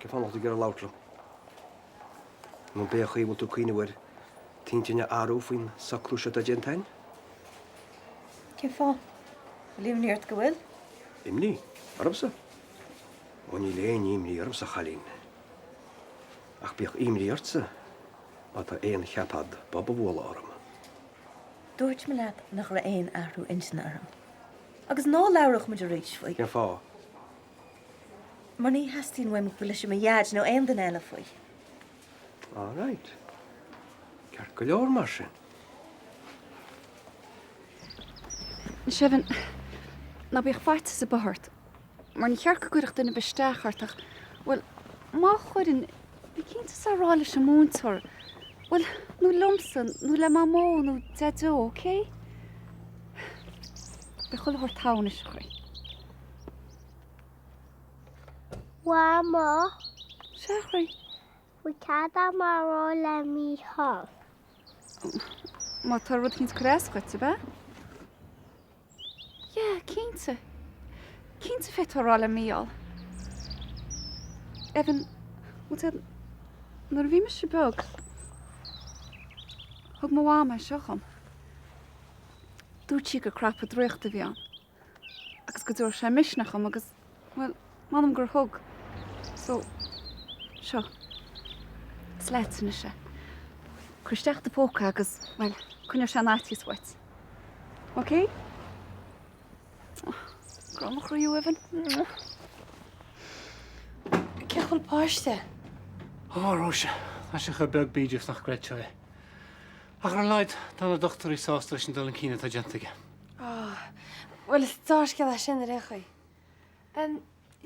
Cén fáth nach bhfuil tú ag iarraidh labhairt liom? Nó an b'é an chaoi a bhfuil tú ag cuimhneamh ar t'intinn a athrú faoin socrú seo atá déanta againn? Cén fáth? Bhfuil imní ort go bhfuil? Imní? Ormsa? Ó níl aon imní ormsa, a chailín. Ach bíodh imní ortsa má tá aon cheap a'd bob a bhualadh orm. Dúirt mé leat nach raibh aon athrú intinne orm. Agus ná labhradh muid arís faoi. Cén fáth? Mar ní theastaíonn uaim go gcloisfidh mo Dhaid nó aon duine eile faoi. All right. Ceart go leor mar sin. Anois Evan, ná bíodh faitíos ar bith ort, mar ní cheart go gcuirfeadh duine ar bith isteach ort ach, bhuel, má chuireann, bí cinnte is é a rá leis an múinteoir, bhuel, nó liomsa, nó le Mamó nó Deaideo, ok? Beidh chuile shórt togha anois, a chroí. Mhamó. Sea, a chroí. Bhfuil cead a'm a rá le Mícheál? Má tá rud éicint ag cur as dhuit, ab ea? Yeah, cinnte. Cinnte féadfaidh tú a rá le Mícheál. Evan, bhfuil tú, nuair a bhí mise beag, thug mo mham é seo dhom. Dúirt sí gur cnaipe draíochta a bhí ann. agus go dtabharfadh sé misneach dhom agus, bhuel, m'anam gur thug. So, seo. Is leatsa anois é. Cuir isteach i do phóca agus, bhuel, coinneoidh sé an fhaitíos uait. Ok? Grá mo chroí thú, Evan. Cén chaoi a bhfuil an páiste? Ó, Róise, tá sé chomh beag bídeach is nach gcreidfeá é. Ach ar a laghad, tá na dochtúirí sásta leis an dul chun cinn atá déanta aige. Ó, bhuel, is dea-scéal é sin ar aon chaoi.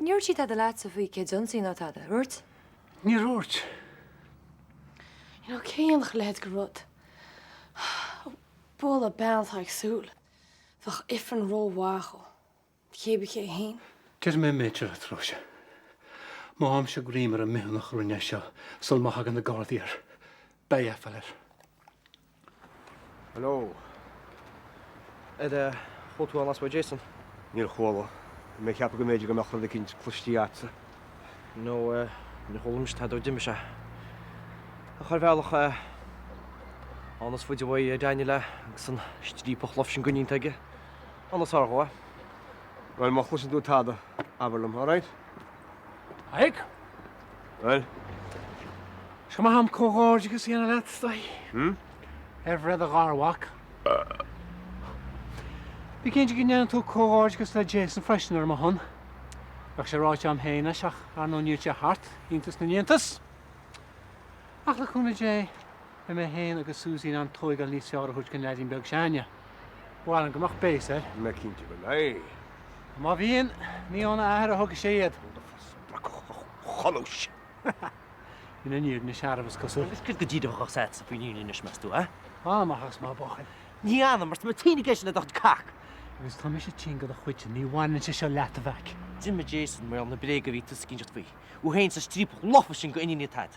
Níor dhúirt sí tada leatsa faoi cé d'ionsaigh ná tada, ar dhúirt? Níor dhúirt. You know, cé a dhéanfadh a leithéid de rud? Bualadh bean atá ag súil. Bheadh ifreann rómhaith dhó. Cébí cé é fhéin. Déarfaidh mé an méid seo leat, Róise. Má fhaighimse greim ar an mbithiúnach a rinne é seo sul má thagann na Gardaí air, beidh aiféala air. Hello. Ar chuala tú aon blas uaidh Jason? Níor chuala. Bhí mé ag ceapadh go mb'fhéidir go mbeadh rud eicínt cloistí a'dsa. No, níor chuala mise tada ó d'imigh sé. Ach ar bhealach, fhán is faide uaidh Daniel é agus an striapach lofa sin d'iníon atá aige. An is ár dhó é. Bhuel, má chloiseann tú tada, abair liom, alright? Thaidhg? Bhuel? Is go maith a'm comhghairdeachas a dhéanamh leat, a Thaidhg. Hmm? Ar bhreith do gharmhac. Bí cinnte go ndéanann tú comhghairdeachas le Jason freisin ar mo shon. Bheadh sé ráite a'm féin leis ach ar ndóigh níl sé thart, iontas na n-iontas! Ach le cúnamh Dé, beidh mé féin agus Suzy in ann tóigeáil níos fearr a thabhairt don leaidín beag s'a'inne. Ba mhaith liom go mbeadh béas air. Níl mé cinnte go mbeidh. Má bhíonn, ní óna athair a thógfaidh sé iad. Spreacadh chonúis. Sin an fhírinne searbh, is cosúil. Agus céard go díreach atá agatsa faoin fhírinne anois, meas tú, eh? Fan amach as mo bhuachaill. Ní fhanaim, mar tá mé tinn ag éisteacht le do chuid cac. Agus tá mise tinn de do chuidse, ní bhaineann sé seo leat, a mhac. D'imigh Jason mar gheall ar na bréaga a bhí tusa ag inseacht faoi. Thú féin is an striapach lofa sin d'iníon atá a'd.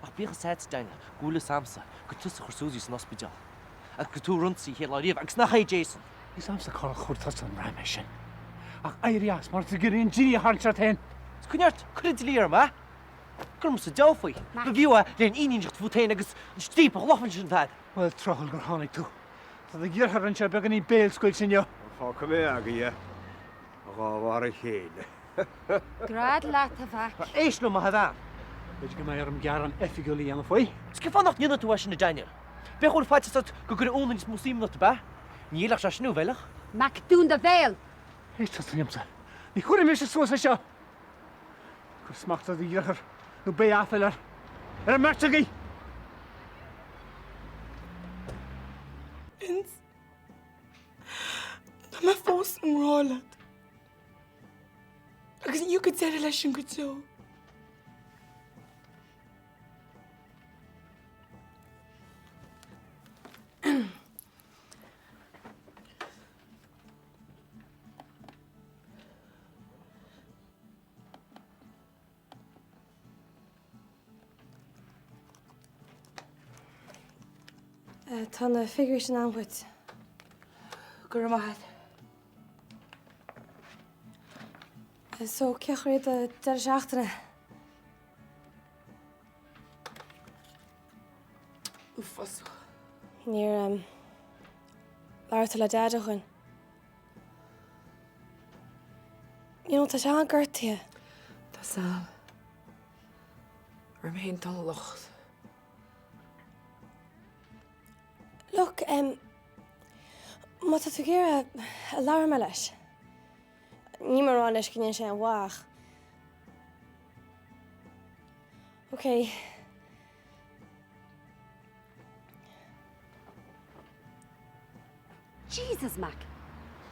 Ach bíodh a fhios a'd, Daniel, go bhfuil fhios a'msa gur tusa a chuir Suzy san ospidéal. Agus gur tú a rinn ionsaí an chéad lá riamh agus nach é Jason! Níl fhios a'msa cár chuir tusa an rame sin. Ach éirigh as, mura bhfuil tú ag iarraidh an dlí a tharraingt ort féin! Is coinnigh ort, cuir an dlí orm, eh? Cuir sa diabhal faoi. Ba bhfiú é le an fhírinne a inseacht fút féin agus an striapach lofa sin atá a'd. Bhuel, tráthúil gur tháinig tú. Tá do dheartháir anseo beagáinín béalscaoilte inniu. Fágfaidh mé agaibh é, a dhá mhar a chéile. Gread leat, a mhac. Éist liom, a bhean. B'fhéidir go mbeidh orm gearán oifigiúil a dhéanamh faoi. Is cén fáth nach ndéanann tú é sin, a Daniel? B'fhéidir go bhfuil faitíos ort go gcuirfidh Úna níos mó suim ionat, ab ea? Ní fheilfeadh sé sin thú, an bhfeilfeadh? Mac, dún do bhéal! Éist tusa liomsa. Ní chuirfidh mise suas leis seo! Cuir smacht ar do dheartháir nó beidh aiféala air. Ar an mbeirt agaibh! Vince, tá mé fós i ngrá leat. Agus ní thiocfaidh deireadh leis sin go deo. Tá na figiúirí sin agam dhuit. Go raibh maith agat. So, cén chaoi do deireadh seachtaine? Uafásach. Níor, em, labhair tú le Deaid ó shin? You know, tá sé an-ghortaithe. Tá a fhios a'm. Orm féin atá an locht. Look, em, má tá tú ag iarraidh, labharfaidh mé leis. Níl mé ag rá anois go ndéanfaidh sé aon mhaith ach. Ok. Jesus, Mac!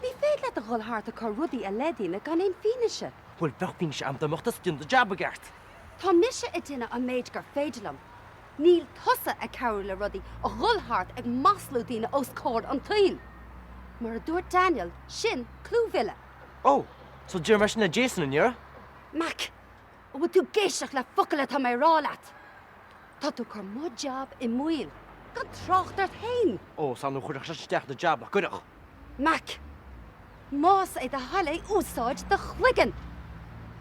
Ní féidir leat a dhul thart ag cur rudaí i leith daoine gan aon fianaise. Bhuel, bheadh fianaise a'm dá mbeadh tusa ag déanamh do jab i gceart. Tá mise ag déanamh an méid gur féidir liom. Níl tusa ag cabhrú le rudaí a dhul thart ag maslú daoine os comhair an tsaoil. Mar a dúirt Daniel, sin clúmhilleadh. Oh, so déarfaidh mé sin le Jason, an ndéarfaidh? Mac, an bhfuil tú ag éisteacht le focal atá mé a rá leat? Tá tú ag cur mo jab i mbaol, gan trácht ort féin! Ó, is annamh chuirfeadh sé isteach ar do jab, nach gcuirfeadh? Mac, más é do thoil é, úsáid do chloigeann!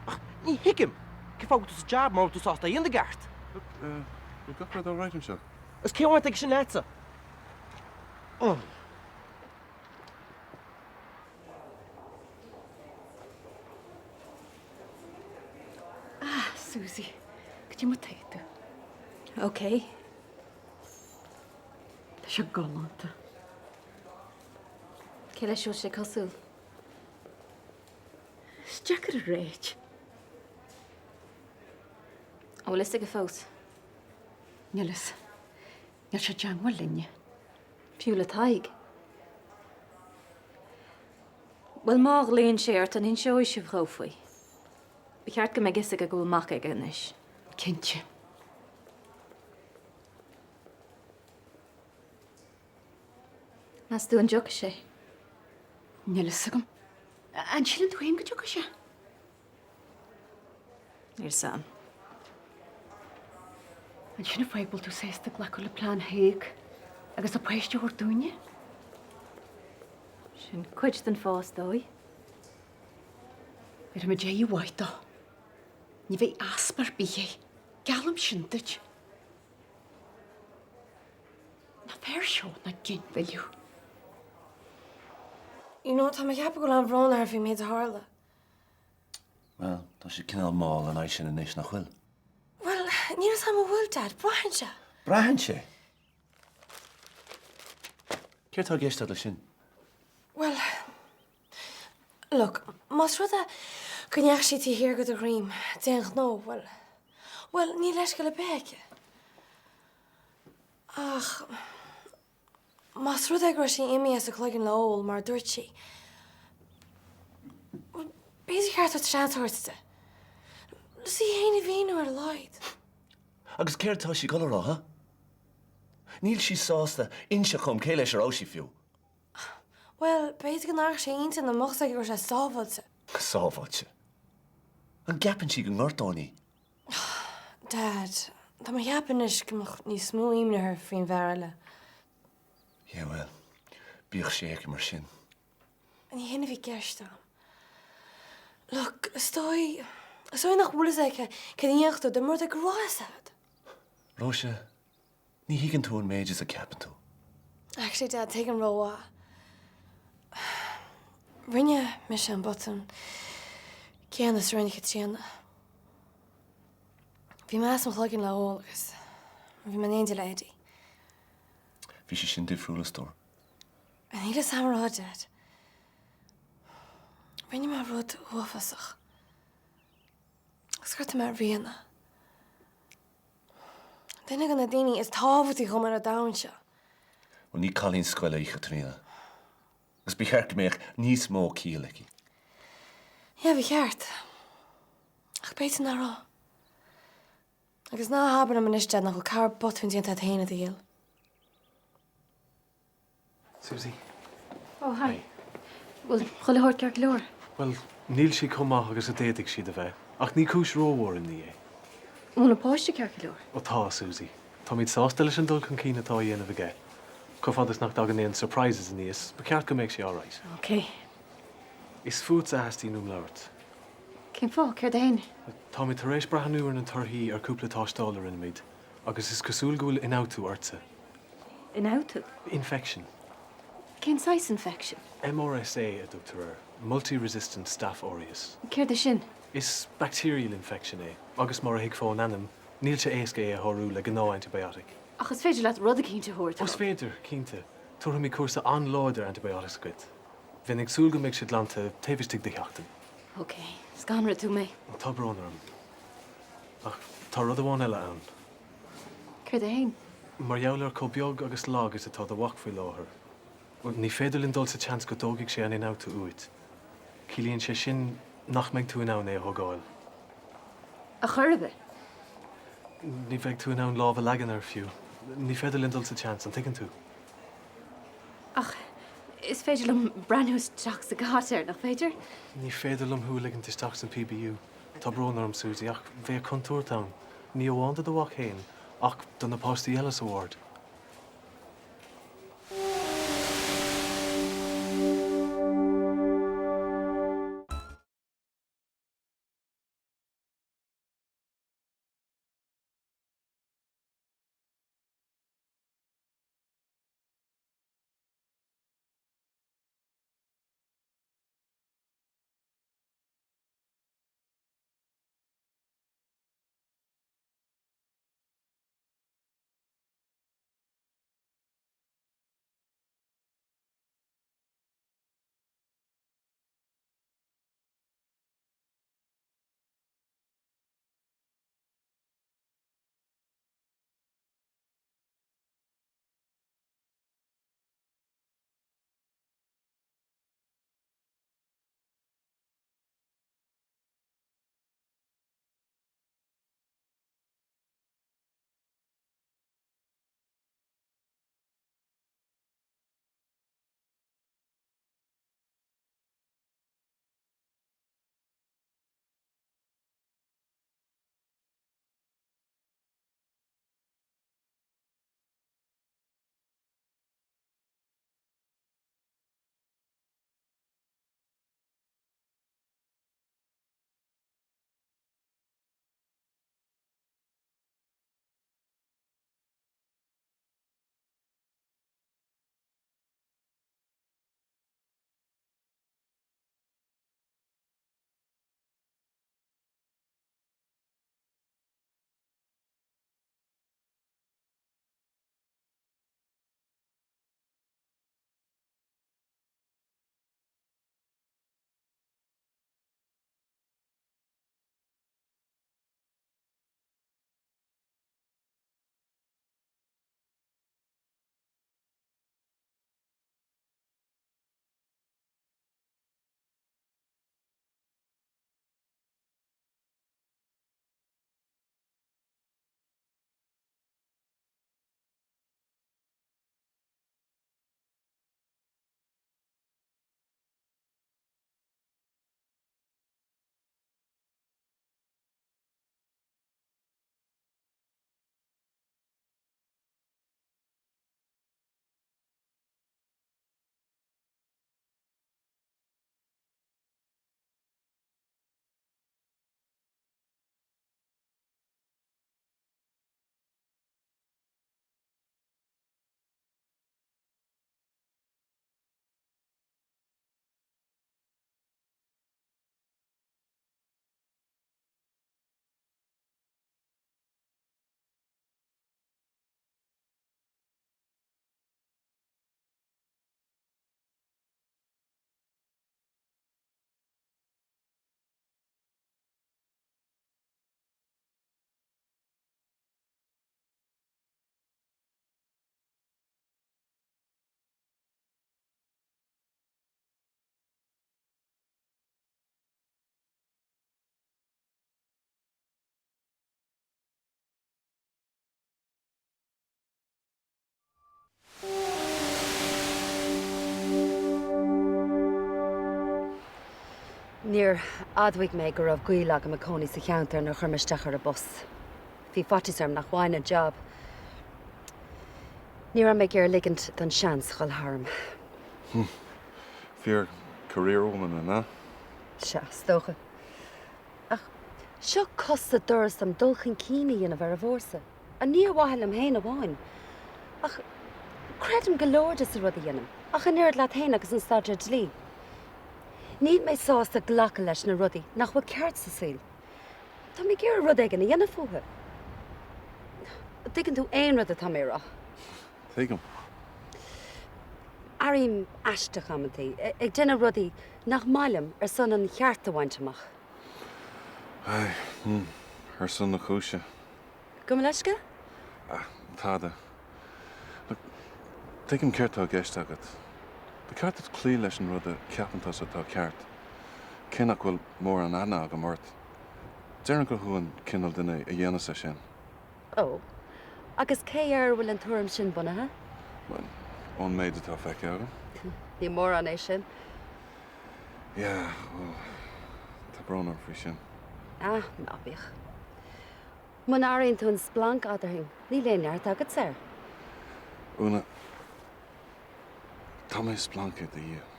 Ach ní thuigim, cén fáth go bhfuil tú sa jab mura bhfuil tú sásta é a dhéanamh i gceart? Look, eh, bhfuil gach rud alright anseo? Is cén bhaint aige sin leatsa? Ah, Susie, cad é mar tá tú? Ok. Tá sé galánta. Cé leis a bhfuil sé cosúil? Is deacair a ráit. An bhfuil fhios aige fós? Níl fhios. Níl sé i dteangmháil linne. Fiú le Tadhg? Bhuel, má ghlaonn sé ort, an inseoidh sibh dhó faoi? Ba cheart go mbeidh fhios aige go bhfuil mac aige anois. Cinnte. Meas tú an dtiocfaidh sé? Níl fhios agam. An síleann tú féin go dtiocfaidh sé? Níl fhios a'm. An sin an fáth go bhfuil tú sásta glacadh le plean Thaidhg agus an páiste a thabhairt dúinne? Sin cuid den fáth is dóigh. Bhéarfaidh muid aire mhaith dó. Ní bheidh easpa ar bith air. Geallaim sin duit. Nach fearr seo ná ginmhilleadh? You know, tá mé ag ceapadh go bhfuil an-bhrón air faoin méid a tharla. Bhuel, tá sé cineál mall in aghaidh sin anois, nach bhfuil? Bhuel, níl fhios a'm an bhfuil, Dad. Braitheann sé. Braitheann sé? Céard tá i gceist agat leis sin? Bhuel, look, más rud é go ndeachaigh sí taobh thiar de do dhroim d'aon ghnó, bhuel, bhuel, níl leithscéal ar bith aici. Ach. Más rud é go raibh sí imithe as a cloigeann le ól, mar a dúirt sí, bhuel, b'fhéidir gur cheart duit seans a thabhairt di. Le í féin a mhíniú ar a laghad. Agus céard tá sí ag dul a rá, huh? Níl sí sásta inse dhom cé leis a raibh sí fiú. Bhuel, b'fhéidir go n-athródh sé a intinn dá mbeadh a fhios aici go raibh sé sábháilte. Sábháilte? An gceapann sí go ngortóinn í? Dad, tá mé a cheapadh anois go mbeadh níos mó imní uirthi faoin bhfear eile. Yeah, well, bíodh sé aici mar sin. Ní hin a bhí i gceist agam. Look, is dóigh, is dóigh nach bhfuil fhios aici céard a dhéanfadh tú dá mba rud é go raibh fhios agat. Róise, ní thuigeann tú an méid is a ceapann tú. Actually, Dad, tuigim rómhaith. Rinne mise an botún céanna is a rinne Caitríona. Bhí mé as mo chloigeann le ól agus bhí mé in éindí le Eddie. Bhí sé sin difriúil, a stór. Níl fhios a'm a rá, Dad. Rinne mé rud uafásach. Agus ghortaigh mé Ríona. Duine de na daoine is tábhachtaí dhom ar an domhan seo. Bhuel, ní cailín scoile í Caitríona. Agus ba cheart go mbeadh níos mó ciall aici. Yeah, ba cheart. Ach b'fhéidir nach raibh. Agus ná habair liom anois, Dad, nach bhfuil corr botún déanta agat féin i do shaol. Susie. Oh, hi. Bhfuil chuile shórt ceart go leor? Bhuel, níl siad chomh maith agus a d'fhéadfadh siad a bheith, ach ní cúis rómhór imní é. Bhfuil an páiste ceart go leor? Ó tá, Susie. Táimid sásta leis an dul chun cinn atá á dhéanamh aige. Chomh fada is nach dtagann aon surprises aníos, ba cheart go mbeadh sé alright. Ok. Is fútsa a theastaíonn uaim labhairt. Cén fáth? Céard é fhéin? Táimid tar éis breathnú ar na torthaí ar cúpla tástáil a rinne muid, agus is cosúil go bhfuil ionfhabhtú ortsa. Ionfhabhtú? Infection. Cén saghas infection? MRSA a dtugtar air, Multi-Resistant Staph Aureus. Céard é sin? Is bacterial infection é, agus mar a thuigfeá ón ainm, níl sé éasca é a shárú le gnáth-antibiotic. Ach is féidir leat rud eicínt a thabhairt Ó, is féidir, cinnte. Tabharfaidh mé cúrsa an-láidir antibiotics dhuit. Bheinn ag súil go mbeidh sé glanta taobh istigh de sheachtain. Ok, scanraigh tú mé. Tá brón orm. Ach tá rud amháin eile ann. Céard é fhéin? Mar gheall ar chomh beag agus lag is atá do mhac faoi láthair, bhuel, ní féidir linn dul sa tseans go dtógfaidh sé an ionfhabhtú uait. Ciallaíonn sé sin nach mbeidh tú in ann é a thógáil. Ar chor ar bith? Ní bheidh tú in ann lámh a leagan air fiú. Ní féidir linn dul sa tseans, an dtuigeann tú? Ach is féidir liom breathnú isteach sa gcot air, nach féidir? Ní féidir liom thú a ligint isteach san PBU. Tá brón orm, Suzy, ach bheadh contúirt ann, ní amháin do do mhac féin, ach do na páistí eile sa ward. Níor admhaigh mé go raibh gaol agam ag cónaí sa cheantar nuair a chuir mé isteach ar an bpost. Bhí faitíos orm nach bhfaighinn an jab. Ní raibh mé ag iarraidh ligint don seans dhul tharm. Fíor career woman, an ea? Sea, is dócha. Ach seo cos sa doras dom dul chun cinn a dhéanamh ar an bhfórsa. Ní ar mhaithe liom féin amháin, ach Creidim go leor de sa rud a dhéanaim, ach an oiread leat féin agus an staidéar dlí. Níl mé sásta glacadh leis na rudaí nach bhfuil ceart sa saol. Tá mé ag iarraidh rud éigin a dhéanamh fúthu. An dtuigeann tú aon rud atá mé a rá? Tuigim. Airím aisteach amantaí, ag déanamh rudaí nach maith liom ar son an cheart a bhaint amach. Aye, hmm, ar son na cúise. Gabh mo leithscéal? Ah, tada. Look, tuigim céard tá i gceist agat. Ba cheart duit cloí leis an rud a cheapann tusa atá ceart, cé nach bhfuil mórán aithne agam ort. Déarfainn gur thú an cineál duine a dhéanfas é sin. Ó, agus cé air a bhfuil an tuairim sin bunaithe? Bhuel, ón méid atá feicthe agam. Ní mórán é sin. Yeah, bhuel, tá brón orm faoi sin. Ah, ná bíodh. Muna airíonn tú an splanc eadrainn, níl aon neart agatsa air. Úna, tá mé splanctha i do dhiaidh.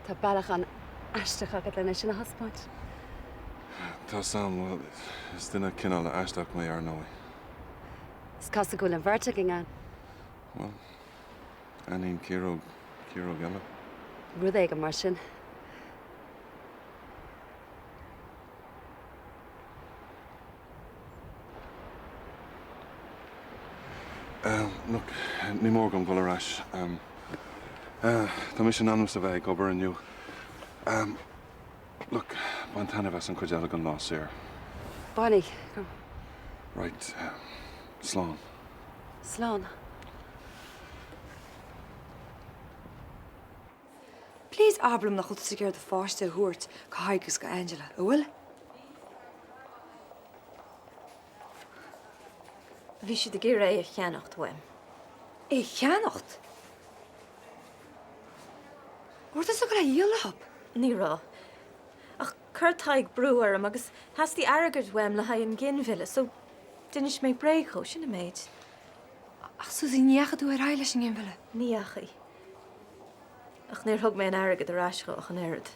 Tá bealach an-aisteach agat lena sin a thaispeáint. Tá 's a'm, bhuel, is duine cineál aisteach mé, ar ndóigh. Is cosúil go bhfuil an bheirt againn ann. Bhuel, aithníonn ciaróg ciaróg eile. Rud éigin mar sin. Look, ní mór dom dul ar ais. Tá mise in ainm is a bheith ag obair inniu. Look, bain taitneamh as an chuid eile den lá saor. Bainfidh. Right, slán. Slán. Please abair liom nach bhfuil tusa ag iarraidh do pháiste a thabhairt go Tadhg agus go Angela, an bhfuil? Bhí siad ag iarraidh é a cheannacht uaim. É a cheannacht? An raibh tusa ag dul é a dhíol leo? Ní raibh. Ach chuir Tadhg brú orm agus theastaigh airgead uaim le haghaidh an ghinmhilleadh, so d'inis mé bréag dhó, sin an méid. Ach Susie, ní dheachaigh tú ar aghaidh leis an nginmhilleadh? Ní dheachaigh. Ach níor thug mé an airgead ar ais dhó ach an oiread.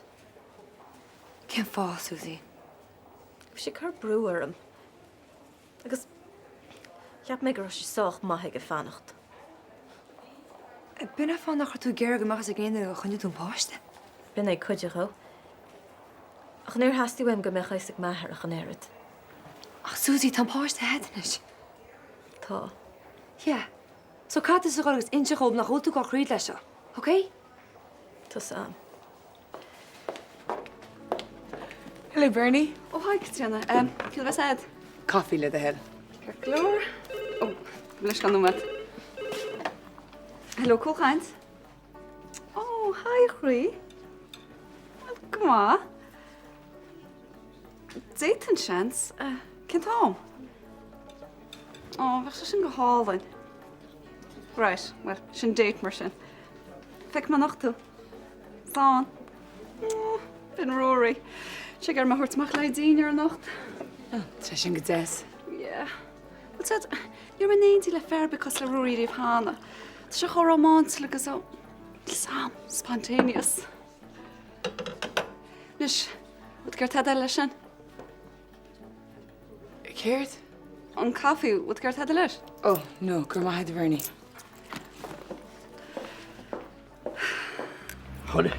Cén fáth, Susie? Bhí sé ag cur brú orm. Agus cheap mé go raibh sé sách maith aige fanacht. B'in an fáth nach raibh tú ag iarraidh go mbeadh a fhios ag aon duine gur choinnigh tú an páiste? B'in é cuid de. Ach níor theastaigh uaim go mbeadh a fhios ag m'athair ach an oiread. Ach Susie, tá an páiste agat anois. Tá. Yeah. So caithfidh tusa a dhul agus inse dhób nach bhfuil tú ag dul thríd leis seo, ok? Tá 's a'm. Hello Bernie. Oh hi Caitríona. Um, céard a bheas a'd? Coffee le do thoil. Ceart go leor. Oh, gabh mo leithscéal nóiméad. Hello, Cúlchaint. Oh, hi a chroí. Well, go maith. D'fhéadfainn seans. Cén t-am? Ó, bheadh sé sin go hálainn. Right, well, sin date mar sin. Feicfidh mé anocht tú. Slán. B'in Rory. Tá sé ag iarraidh mé a thabhairt amach le haghaidh dinnéar anocht. Tá sé sin go deas. Yeah. Well, said, ní raibh mé in éindí le fear ar bith cosúil le Rory riamh cheana. Tá sé chomh rómánsúil agus ó, Sam, spontaneous. Anois, bhfuil tú ag iarraidh tada eile leis sin? Céard? An caife, bhfuil tú ag iarraidh tada leis? Oh, no, go raibh maith agat a Bhernie. Chonnie,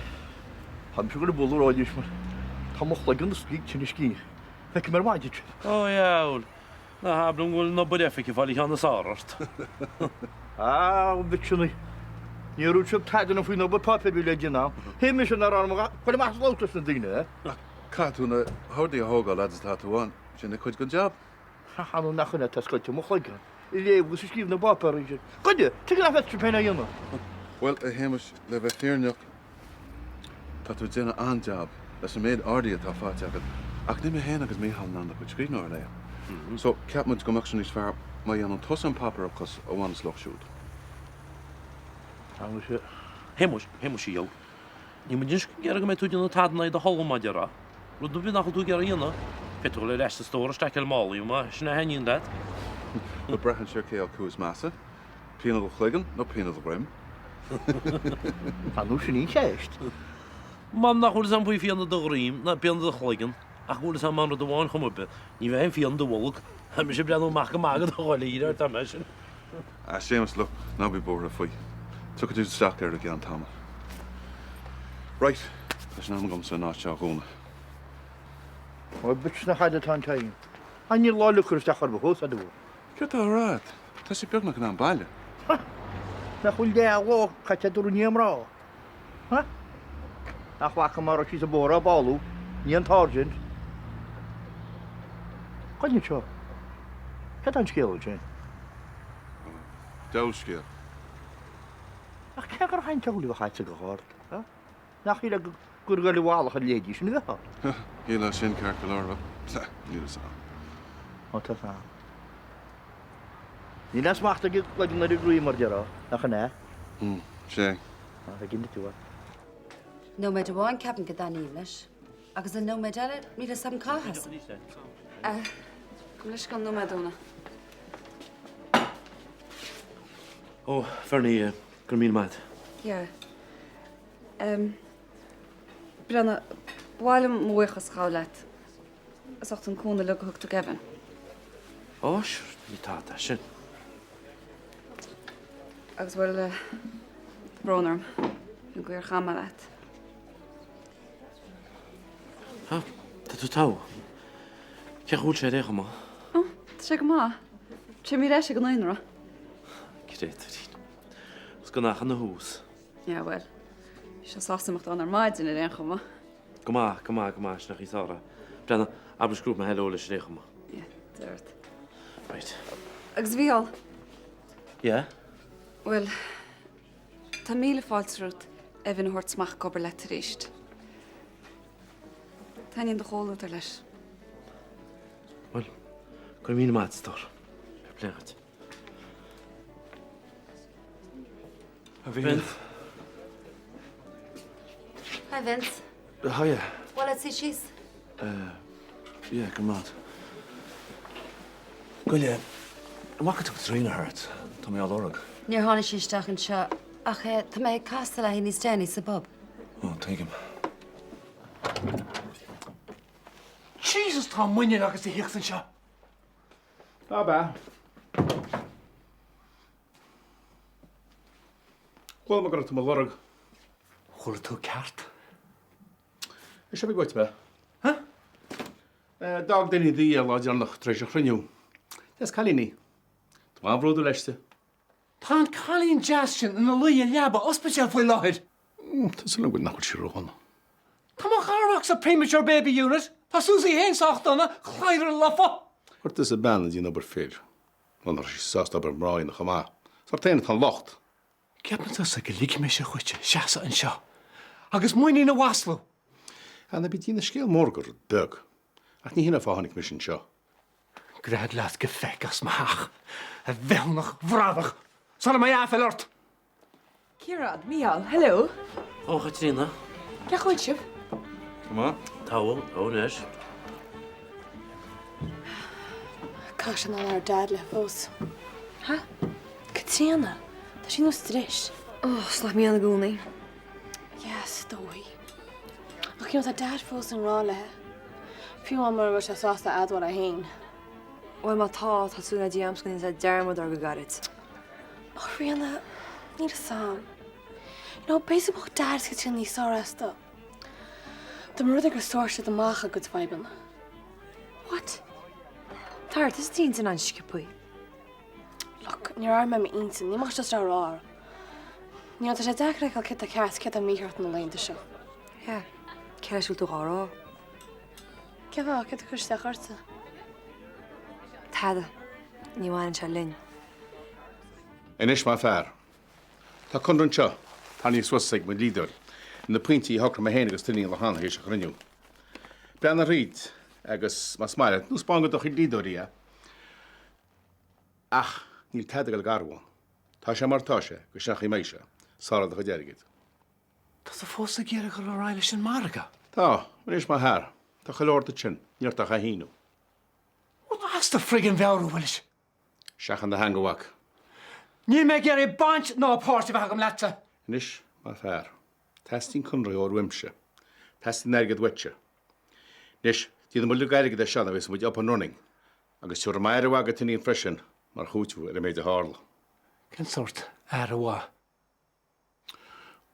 tá mise ag dul a bhualadh ar aghaidh anois mar tá mo chloigeann istigh tinn istigh. Feicfidh mé ar maidin sibh. Ó, dheabhail. Ná habair liom go bhfuil an obair oifige ag fáil an cheann is fearr ort. Ah, a mhic sin Níor dhúirt sibh tada liom faoin obair páipéir a bhí le déanamh. Shíl mise nach raibh orm a dhath cuir amach as labhairt leis na daoine, eh? Ach caithfidh tú na hordaí a thógáil fhad is atá tú ann. Sin cuid den jab. Ha, nó nach ionadh atá scoilte mo chloigeann ag léamh agus ag scríobh na bpáipéar sin. Goide, tuige nach bhféadfadh sibh féin é a dhéanamh? Bhuel, a Shéamais, le bheith fírinneach, tá tú ag déanamh an-jab leis an méid ordaí atá faighte agat, ach níl mé féin agus Mícheál in ann do chuid scríbhneoireachta a léamh. So, cheap muid go mbeadh sé níos fearr má dhéanann tusa an páipéarachas a bhaineas leo siúd. Tá mise. Shéamais, Shéamais, a dhiabhail. Níl muid anois ag iarraidh go mbeidh tú ag déanamh tada in aghaidh do thola, mar a déarfá. Rud ar bith nach bhfuil tú ag iarraidh a dhéanamh, féadfaidh tú dul ar ais sa stór ag staiceáil málaí más sin a thaitníonn leat. Bhuel, braitheann sé ar cé acu is measa, pian i do chloigeann nó pian i do dhroim. Tá nó sin í an cheist. M'anam nach bhfuil fhios a'm faoi phian i do dhroim ná pian i do chloigeann, ach go bhfuil fhios a'm an rud amháin chuma ar bith, ní bheidh aon phian i do bholg. Tá mise ag breathnú amach go maith do do ghoile, tá mé sin. A Séamus, look, ná bí buartha faoi. Tiocfaidh tú isteach air i gceann tamaill. Right, tá sé in am agamsa an áit seo a dhúnadh. Ó, bitch na chaide atá an time. Ach níl lá le cur isteach orthu fós, a dúirt. Céard tá á rá agat? Tá sé beagnach in am baile. Ha! Nach bhfuil leath lá caite ag dul i ndiaidh mná? Ha! Nach bhfaca mar a raibh sí sa bhóthar á bálú, ní an tSáirsint. Coinnigh seo. Cad é an scéal ansin? Diabhal scéal. Ach cé gur chaint amhlaidh a bheadh agat go hard? Ha? Nach shílfeá gur ag dul i bhfalach an léidí sin a bheifeá? Shílfeá sin ceart go leor, ach níl fhios a'm. Ó tá fhios a'm. Níl aon smacht ag an gcloigeann ar an gcroí mar déarfá, nach in ea? Sea. Ach ag inti tú. Nóiméad amháin ceapaim go dtaitním leis, agus an nóiméad eile níl fhios agam cá has. Gabh mo leithscéal nóiméad, Úna. Ó, Fernie, go raibh míle maith agat. Yeah. Em, Breandán, ba mhaith liom mo bhuíochas a ghabháil leat as ucht an cúnamh uilig a thug tú d'Evan. Ó, sure, ní tada é sin. Agus bhuel, eh, tá brón orm faoin gcaoi ar chaith mé leat. Ha, tá tú togha. Cén chaoi a bhfuil sé ar aon chuma? Ó, tá sé go maith. Tá sé imithe ar ais ag an naíonra. Créatúirín. Is gnách ina thús. Yeah, bhuel, bhí sé sásta imeacht ann ar maidin ar aon chuma. Go maith, go maith, go maith, sin í Sara. Breandán, abair leis go ndúirt mé hello leis ar aon chuma. Yeah, déarfad. Right. Agus a Mhícheáil? Yeah? Bhuel, tá míle fáilte romhat Evan a thabhairt amach ag obair leat arís. Taitníonn do chomhluadar leis. Bhuel, go raibh míle maith agat, a stór. Fair play dhuit. Vince. Hi Vince. Hiya. Well, let's suí síos. Yeah, go maith. Goile, an bhfaca tú Caitríona thart? Tá mé á lorg. Níor tháinig sí isteach anseo ach tá mé ag castáil léi níos déanaí sa bpub. Ó, tuigim. Jesus, tá muinín agat a thíocht anseo. Ab ea? Chuala mé go raibh tú mo lorg. Chuala tú ceart. Is ea uait mé. Huh? D'fhág duine i do dhiaidh lá deireanach tar éis an chruinniú. Deas cailín í. Tá mé an-bhródúil aisti. Tá an cailín deas sin ina luí i leaba ospidéil faoi láthair. Tá súil agam nach bhfuil sí ródhona. Tá mo gharmhac sa Premature Baby Unit. Tá Susie féin sách dona, cladhaire lofa. Chuir tusa bean a dhéanann obair fir. Nó nach raibh sí sásta obair mná a dhéanamh chomh maith. Is ort féin atá an locht. Ceapann tusa go ligfidh mise dhuit seasamh anseo agus muinín a mhaslú? Ah, ná bí ag déanamh scéal mór de rud beag. Ach ní hin an fáth a tháinig mise anseo. Gread leat go feic as mo theach, a bhithiúnach bhradach, sula mbeidh aiféala ort! Ciarán, Mícheál, hello. Ó, a Chaitríona. Cén chaoi a bhfuil sibh? Go maith. Togha, togha anois. Caithfidh sé nár labhair Dad léi fós. Ha? Caitríona, tá sí ar nós dris. Ó, 's nach mbíonn i gcónaí. Yeah, is dóigh. Ach you know, tá Dad fós i ngrá léi. Fiú amháin mura bhfuil sé sásta a admháil é féin. Bhuel, má tá, tá súil le Dia a'm go ndéanfaidh sé dearmad uirthi go gairid. Ach Ríona, níl fhios a'm. You know, b'fhéidir go mbeadh Dad is Caitríona níos fearr astu. Dá mba rud é gur sort siad amach a gcuid fadhbanna. What? Tá ort, is d'intinn an-sciobthaí. Look, níor athraigh mé m'intinn, níl mé ach just á rá. You know, tá sé deacair a fheiceáil céard atá ceart is céard atá mícheart na laethanta seo. Yeah, cé leis a bhfuil tú dhá rá? Cén fáth, céard atá ag cur isteach ortsa? Tada. Ní bhaineann sé linn. Anois mar fear. Tá conradh anseo, tarraingthe suas ag mo dhlíodóir, na pointí a shocraigh mé féin agus Iníon Lochlann théis an chruinniú. Breathnaigh thríd agus más maith leat, nó 'spáin do do chuid dlíodóirí é. Ach níl tada ag dul ag athrú ann. Tá sé mar atá sé, agus sin an chaoi a mbeidh sé, sara do chuid airgid. Tá tú fós ag iarraidh dul ar aghaidh leis an margadh? Tá. Anois mar fear, tá chuile shórt ansin, ní ort ach é a shíniú. Bhuel, as do friggin mheabhair an bhfuilis? Seachain do theanga, a mhac. Níl mé ag iarraidh baint ná páirt a bheith agam leatsa. Anois, mar fear, teastaíonn conraitheoir uaimse. Teastaíonn airgead uaitse. Anois, déanfaidh muid uilig airgead as seo nuair a bheas muid up and running. Agus tabharfaidh mé aire mhaith do t'iníon freisin mar chúiteamh ar an méid a tharla. Cén sórt aire mhaith?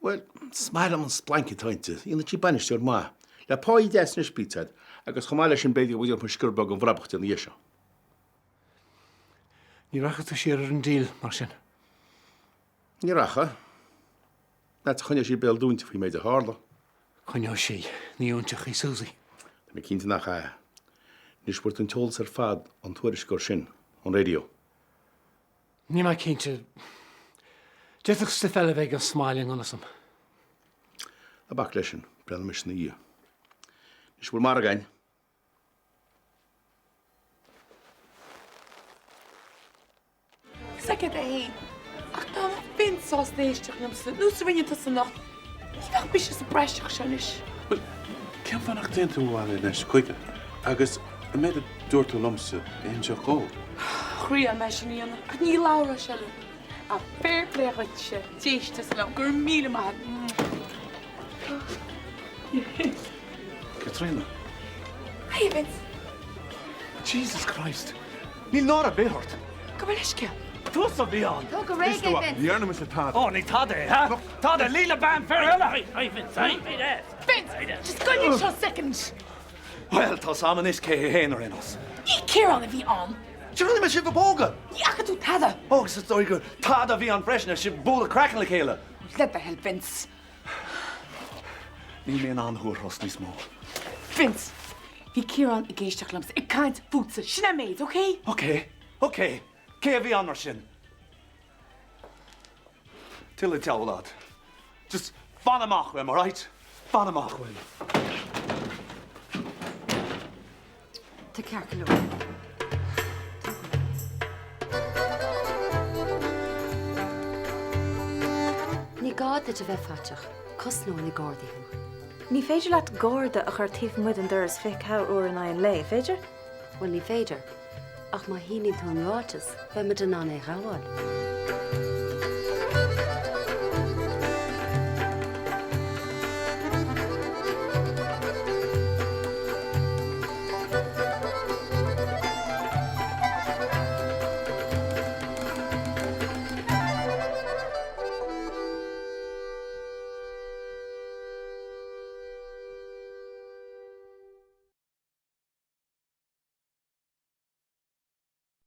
Bhuel, is maith liom an splanc atá inti. Dhéanfadh sí bainisteoir maith. Le páí deas anois, bíonn agat, agus chomh maith leis sin b'fhéidir go bhfuil orm sciar beag den bhrabach ina dhiaidh seo. Ní rachaidh tú siar ar an deal, mar sin? Ní rachaidh. Meas tú an gcoinneoidh sí béal dúinte faoin méid a tharla? Coinneoidh sí. Ní óinseach í Susie. Tá mé cinnte nach ea. Anois fuair tú an t-eolas ar fad ón tuairisceoir sin ón raidió. Níl mé cinnte. D'fhéadfadh stuif eile a bheith ag an Smiley i ngan fhios dom. Ná bac leis sin, breathnóidh mise ina dhiaidh. Anois bhfuil margadh againn? Soicead é fhéin. Ach dá mbeadh Vince sásta éisteacht liomsa, nós a rinne tusa anocht, ní bheadh mise sa bpraiseach seo anois. Bhuel, cén fáth nach dtéann tú abhaile anois chuige agus an méid a dúirt tú liomsa a inseacht dhó? Thriail mé sin a dhéanamh, ach ní labhródh sé liom. Ach fair play dhuitse, d'éist tusa liom, go raibh míle maith agat. Caitríona. Hiya, Vince. Jesus Christ! Níl náire ar bith ort! Gabh mo leithscéal. Tusa a bhí ann! Tóg go réidh é, Vince. Ní dhearna mise tada. Ó, ní tada é, ha? Tada, luí le bean fir eile! Hey, Vince, hey, hey, Vince, just coinnigh seo second. Bhuel, tá 's a'm anois cé hé féin ar aon nós. Ní Ciarán a bhí ann. Sure rinne mé sibh a phógadh! Ní fhaca tú tada. Ó, agus is dóigh gur tada a bhí ann freisin, ar sibh ag bualadh craiceann le chéile. Le do thoil, Vince. Níl mé in ann thú a thrust níos mó. Vince, bhí Ciarán ag éisteacht liomsa, ag caint fútsa, sin é an méid, ok? Ok, ok, cé a bhí ann mar sin? Tuilleadh deabhal a'd. Just fan amach uaim, alright? Fan amach uaim. Tá ceart go leor. Ní gá duit a bheith faiteach, cosnóidh na Gardaí thú. Ní féidir leat garda a chur taobh amuigh den doras 24 uair in aghaidh an lae, féidir? Bhuel, ní féidir. Ach má shíníonn tú an ráiteas, beidh muid in ann é a ghabháil.